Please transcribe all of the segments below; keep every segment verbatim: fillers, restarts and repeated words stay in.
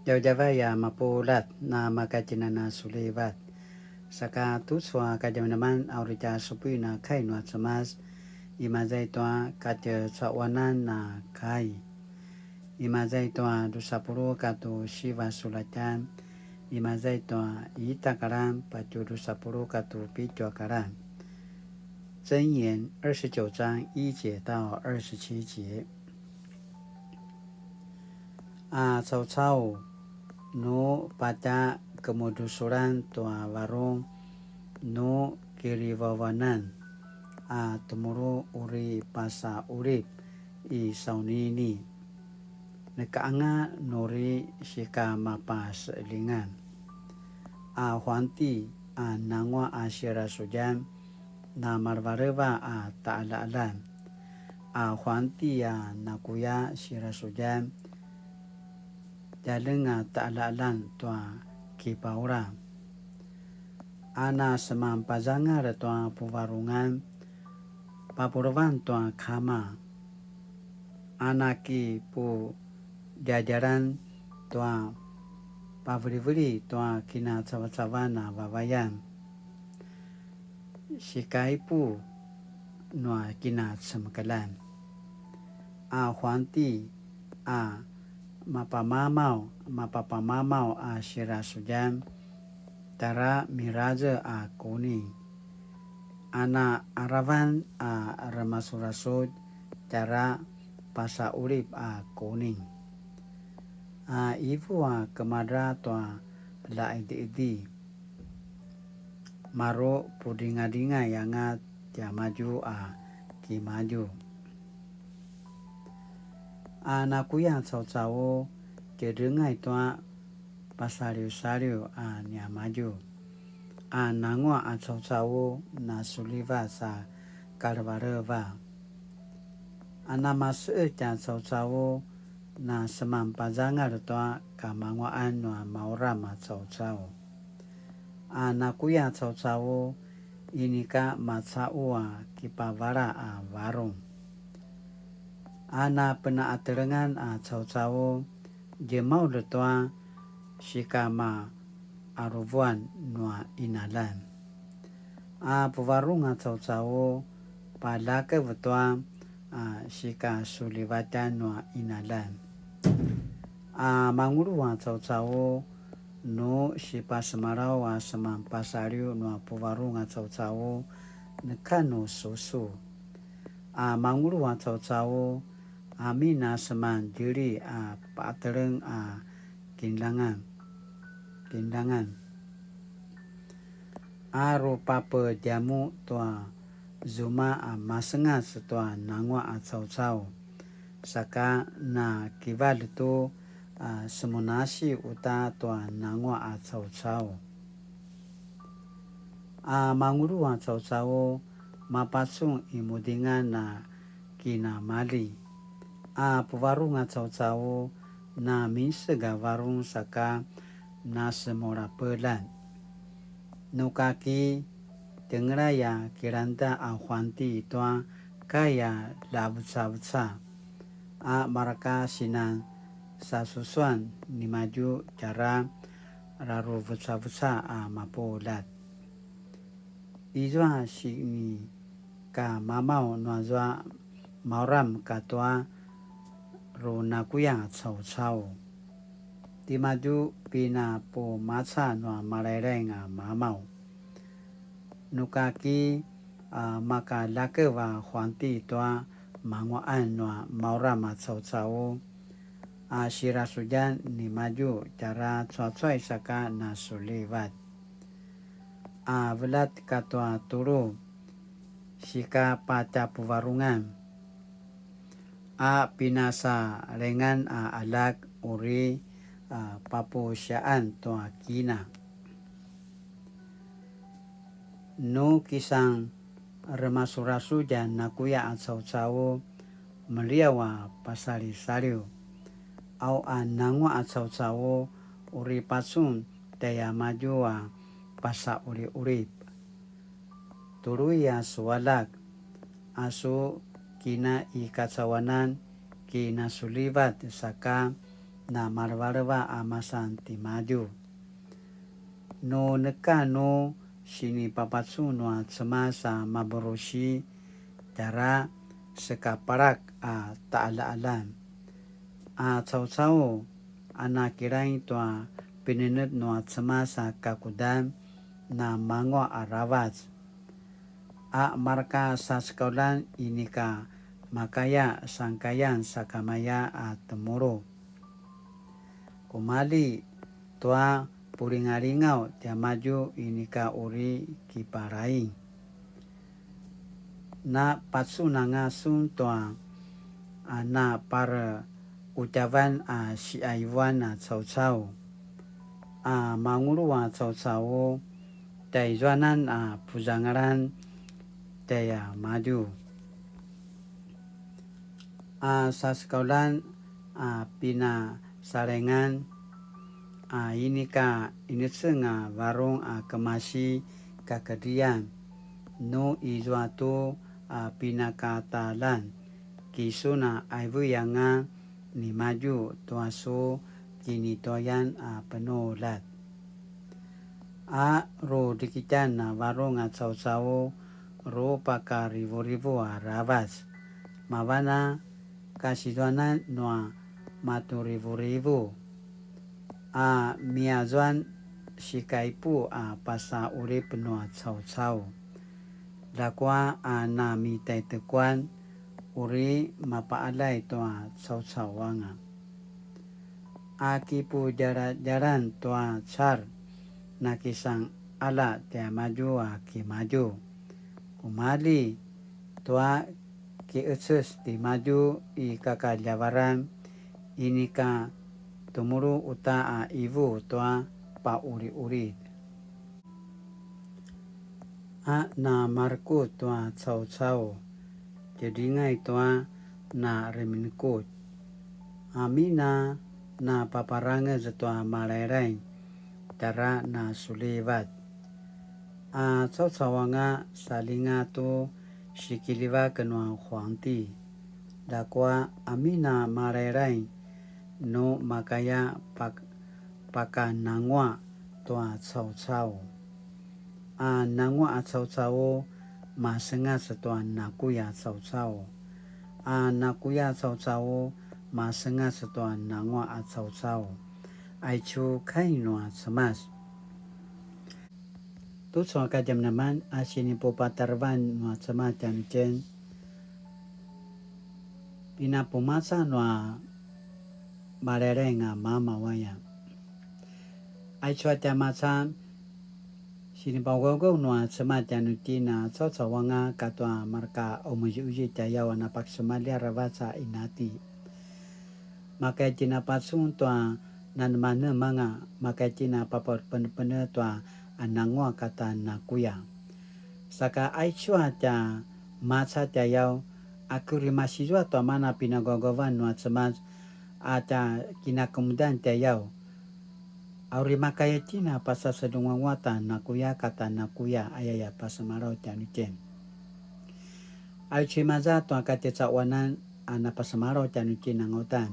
Djavadjavay a mapuljat, na makatjinana sulivat. Saka tucu a kadjamadjaman a uri tja supuin a kai nua Cemas, imaza i tua katjecaquanan a kai. Imaza i tua dusa puluq katu siva sulatjan, imaza i tua ita kalan patju dusa puluq katu pitju a kalan. 箴言二十九章一節到二十七節。 A caucau, nu patja kemudusulan tua varung, nu kirivawanan a temulu uri pasa ulip i saunini, neka anga nuri sika mapaselingan. A huanti a nangua a sirasudjan, na malevaleva a taqaljaqaljan. A huanti a nakuya sirasudjan, djaljeng a taqaljaqaljan tua kipaula. A na semanpazangal tua puvarungan, papulevan tua kama. A na kipudjadjalan tua paveliveli tua kinacavacavan a vavayan. Sikaipu nua kinacemekeljan. A huanti a mapamamaw, mapapamamaw a sirasudjan, tjara miraze a kuning. A na aravan a remasurasudj, tjara pasa ulip a kuning. A ivu a kemadra tua laqediqedi, maru pudringadringay anga tiamadju a kimadju. A nakuya caucau, tjadrengay tua pasaliwsaliw a niamadju. A nangua a caucau, na sulivat sa kalevaleva. A namaseqetj a caucau, na semanpazangal tua kamanguaqan nua mauram a caucau. A nakuya caucau, inika macaqu a kipavala a varung. A na penaqatelengan a caucau, djemaulj tua sikama aruvuan nua qinaljan. A puvarung a caucau, paljakev tua a sikasulivatjan nua qinaljan. A mangulu a caucau, nu sipasemalaw a semanpasaliw nua puvarung a caucau, neka nu susu. A mangulu a caucau, amin a seman djeli a paqateleng a kinljangan, kinljangan. A rupapedjamuq tua zuma a masengac tua nangua a caucau, saka na kivalj tu a semunasi uta tua nangua a caucau. A mangulu a caucau, mapacun i mudingan a kinamali. A puvarung a caucau, na minseg a varung saka nasemulapelan. Nukaki, tengelay a kilangda a huanti tua kai a lavecaveca, a mareka sinan sasusuan nimadju tjara raruvecaveca a mapuljat. Izua sinikamamaw nuazua mauram katua runakuya caucau. Timadju pinapumaca nua malaileng a mamaw. Nukaki a makalakev a huanti tua manguaqan nua mauram a caucau, a sirasudjan nimadju tjara cuacuay saka nasulivat. A velat katua tulu, sika patjapuvarungan, a pinasalengan a aljak uri a papusiaan tua kina. Nu kisan remasurasudj a nakuya a caucau, meliaw a pasalisaliw. Au a nangua a caucau, uri pacun tjaiamadju a pasauliulip. Tului a su aljak, a su kinaikacauanan kinasulivat saka na malevaleva a masan timadju. Nu neka nu sinipapacun nua Cemas a maburusi, tjara sekapalak a taqaljaqaljan. A caucau a nakilaing tua pinenetj nua Cemas a kakudan na manguaq aravac. A marka sasekauljan inika makaya sangkayan sakamaya a temulu. Kumalji tua pulingalingaw tiamadju inika uri kipalaing. Na pacunanga sun tua a na parequtjavan a siqaivuan a caucau, a mangulu a caucau, tjaizuanan a puzangalan tjaiamadju. A sasekauljan a pinasalengan a inika ineceng a varung a kemasi kakedrian, nu izua tu a pinakatalan, kisun a aivuyanga nimadju tua su kinituayan a penuljat. A rudrikitan a varung a caucau rupakarivurivu aravac, mavan a kasizuanan nua maturivurivu, a miyazuan sikaipu a pasa ulip nua caucau. Ljakua a namitaitekuan uri mapaqaljay tua caucau anga. A kipudjaladjalan tua car, nakisanqalja tiamadju a kimadju. Kumalji tua kiqeces timadju i kakaljavaran, inika temulu uta a ivu tua paquliqulid. A namarekutj tua caucau, tjedringay tua na reminekutj. Amin a na paparangez tua malaylay, tjara na sulivat. A caucau anga saljinga tu sikilivak nua huangti. Ljakua amin a malaylay nu makaya pak-, pakananguaq tua caucau. A nanguaq a caucau masengac tua nakuya caucau. A nakuya caucau masengac tua nanguaq a caucau. Aicu kai nua Cemas. Tucu a kadjamadjaman a sinipupatarevan nua Cemas tjanuitjen, pinapumaca nua malaylay a mamaw aya. Aicu a tja maca, sinipagaugaw nua Cemas tjanuitjen a caucau anga katua marka qemuziquzip tjayaw a napakisumalji aravac a qinati. Makaya itjen a pacun tua nanemanemanga, makaya itjen a papapenepenetj tua a nanguaq kata nakuya. Saka aicu a tja maca tjayaw, a ku uri masizua tua mana pinagaugavan nua Cemas a tja kinakemudan tjayaw. A uri makaya itjen a pasasedunguanguaq ta nakuya kata nakuya, ayaya pasemalaw tjanuitjen. Aicu imaza tua katjecaquanan a napasemalaw tjanuitjen anga uta?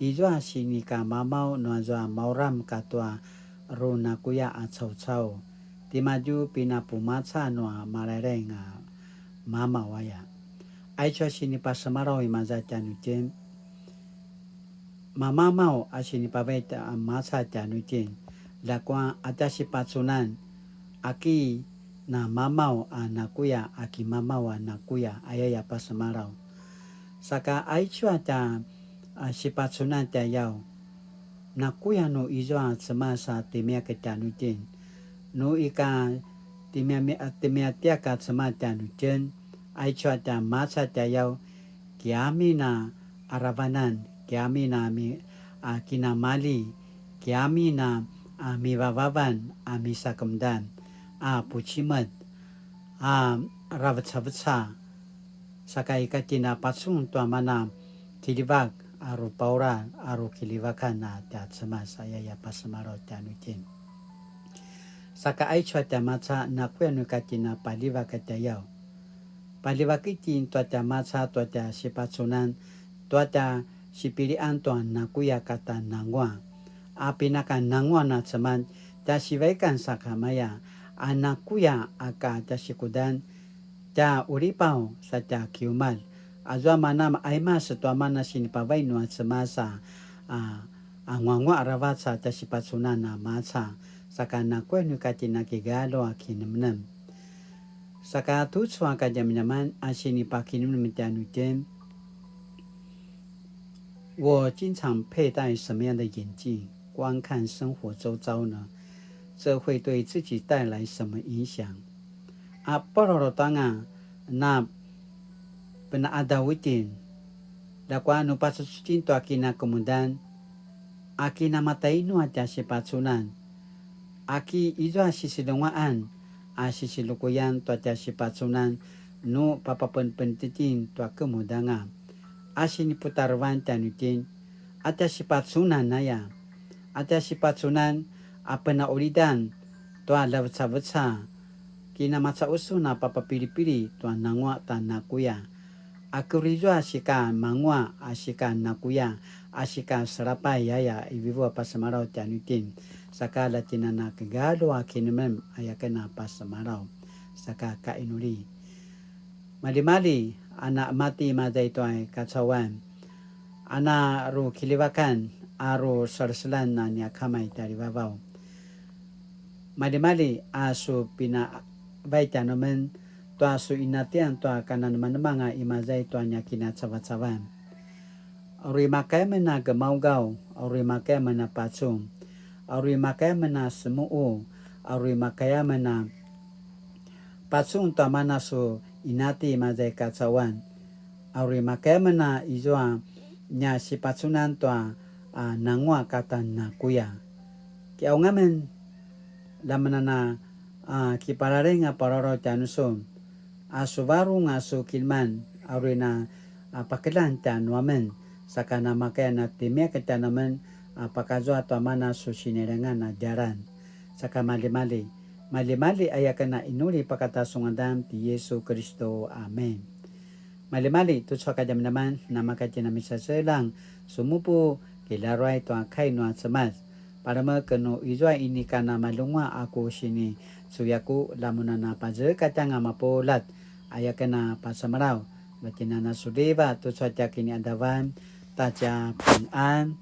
Izua sinikamamaw nua zua mauram katua ru nakuya a caucau, timadju pinapumaca nua malaylay a mamaw aya. Aicu a sinipasemalaw imaza tjanuitjen? Mamamaw a sinipavai a maca tjanuitjen, ljakua a tja sipacunan, aki namamaw a nakuya, aki mamaw a nakuya, ayaya pasemalaw. Saka aicu a tja, a, sipacunan tjayaw, nakuya nu izua Cemas a timiak tjanuitjen, nu ika timia-, timiatiak a Cemas tjanuitjen, aicu a tja maca tjayaw, kiamin a aravanan, kiamin a mi-, a kinamalji, kiamin a, a mivavavan, a misakemedan, a pucimet, a ravecaveca, saka ika tjen a pacun tua mana kiljivak, a ru paura, a ru kiljivakan a tja Cemas, ayaya pasemalaw tjanuitjen. Saka aicu a tja maca, nakuya nu ika tjen a paljivak a tjayaw? Paljivak itjen tua tja maca, tua tja sipacunan, tua tja sipilian tua nakuya kata nanguaq. A pinaka nanguaq na Cemas tja sivaikan sakamaya, a nakuya a ka tja sikudan tja ulipaw sa tja kiumalj. Azua manam aimas tua mana sinipavai nua Cemas a, a, a nguanguaq aravac a tja sipacunan a maca, saka nakuya nu ka tjinakigalu a kinemnem. Saka tucu a kadjamadjaman a sinipakinemnem tjanuitjen, 我经常佩戴什么样的眼镜观看生活周遭呢？这会对自己带来什么影响？ A palorotanga na penaqadaw itjen, ljakua nu pacucitjen tua kinakemudan, a kinamatainu a tja sipacunan, aki izua sisilunguaqan a sisilukuyan tua tja sipacunan nu papapenpenetitjen tua kemudanga, a siniputarevan tjanuitjen, a tja sipacunan aya, a tja sipacunan a penaqulidan tua ljavecaveca, kinamacausun a papapilipili tua nanguaq ta nakuya. A kuri izua sika manguaq a sika nakuya a sika selapay aya ivivu a pasemalaw tjanuitjen, saka ljatjinana kegalu a kinemnem aya ken a pasemalaw, saka kainuli. Malimali a na mati mazay tua i kacauan, a na ru kilivakan a ru seleselan a nia Kama i tjarivavaw. Malimali a su pinavai tjanuamen tua su inatian tua kananemanemanga i mazay tua nia kinacavacavan. A uri makaya amen a gemaugaw, a uri makaya amen a pacun, a uri makaya amen a semuqu, a uri makaya amen a pacun tua mana su inati mazay kacauan, a uri makaya amen a izua nia sipacunan tua a nanguaq kata nakuya. Kiqaung amen, lamenana a kipalaling a paroro tjanusun, a su varung a su kineman, a uri na a pakeljang tjanuamen, saka namakaya na timiak tjanuamen a pakazua tua mana su sinilengan a djalan. Saka malimali, malimali aya ken a inuli pakata su ngadan ti Yesu Kiristu. Amen. Malimali tucu a kadjamadjaman, namaka tjinamisaselang sumupu kilaruay tua kai nua Cemas. Palemek nu izua inika na malunguaq a ku sini cuyaku lamunana pazekatjanga mapuljat aya ken a pasemalaw. Ljatjinana suliva tucu a tja kiniqadavan ta tja pingan.